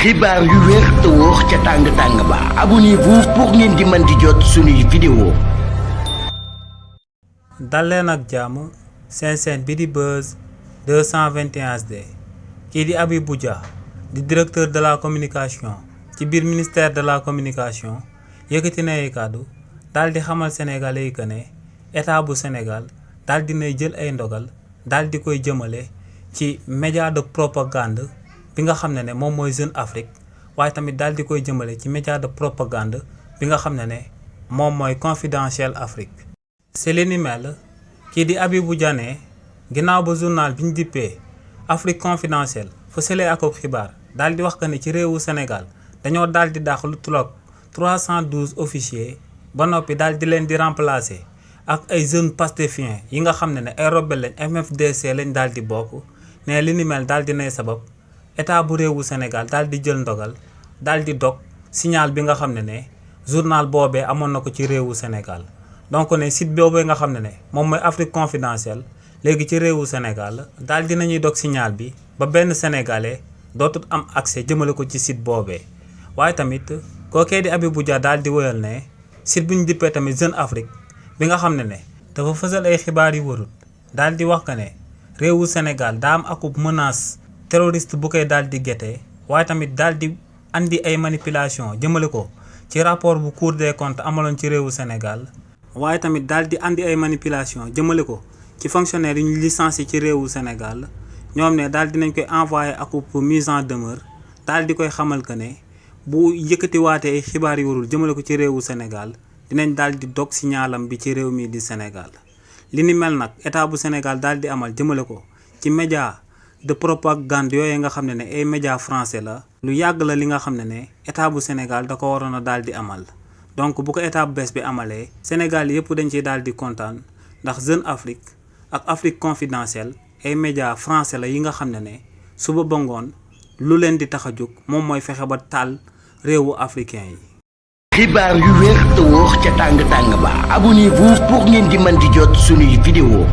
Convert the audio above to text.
xibaar yu wér te wóor ca tàng-tàng ba abonnez-vous pour ngeen di mën di jot suñuy vidéo. dal leen ak jàmm seen chaîne bi di Buzz 221 HD kii di Habibou Dia di directeur de la communication ci biir ministère de la communication yëkkati na ay kàddu daal di xamal sénégalais yi que ne état bu Sénégal daal di nay jël ay ndogal daal di koy jëmale ci média de propagande bi nga xam ne moom mooy Jeune Afrique waaye tamit daal di koy jëmale ci média de propagande bi nga xam ne moom mooy Confidentiel Afrique. c'est li ni mel kii di Habibou Dia ne ginnaaw ba journal bi ñu dippee Afrique Confidentielle fësale ak xibaar daal di wax que ne ci réewu Sénégal dañoo daal di dàq lu tolloog 312 officiers ba noppi daal di leen di remplacer ak ay jeunes pastefiens yi nga xam ne ay rebelle lañ MFDC lañ daal di bokk ne li ni mel daal di nay sabab état bu réewu Sénégal daal di jël ndogal daal di dog signal bi nga xam ne journal boobee amoon na ko ci réewu Sénégal. donc ne site boobee nga xam ne moom mooy Afrique Confidentielle léegi ci réewu Sénégal daal di nañuy dog signal bi ba benn sénégalais dootul am accès jëmale ko ci site boobee. waaye tamit kookee di Habibou Dia daal di woyal ne site bu ñu dippee tamit Jeune Afrique bi nga xam ne dafa fësal ay xibaar yu warul daal di wax que ne réewu Sénégal daa am akub menace terroriste bu koy daal di gete waaye tamit daal di andi ay manipulation jëmale ko ci rapport bu Cour des comptes amaloon ci réewu Sénégal. waaye tamit daal di andi ay manipulation jëmale ko ci fonctionnaire yi ñu licencié ci réewu Sénégal ñoom ne daal dinañ koy envoyé akub mise en demeure daal di koy xamal que ne bu yëkkatiwaatee ay xibaar yu warul jëmale ko ci réewu Sénégal dinañ daal di dog signalam bi ci réew mi di Sénégal. li ni mel nag état bu Sénégal daal di amal jëmale ko ci média de propagande yooyu nga xam ne ay média français la. lu yàgg la li nga xam ne état bu Sénégal da ko waroon a daal di amal. donc bu ko état bu bees bi amalee Sénégal yëpp dañ ciy daal di kontaan ndax Jeune Afrique ak Afrique Confidentielle ay média français la yi nga xam ne suba ba ngoon lu leen di tax a jóg moom mooy fexe ba taal réewu africain yi. xibaar yu wér te wóor ca tàng-tàng ba abonnez-vous pour ngeen di mën di jot suñuy vidéo.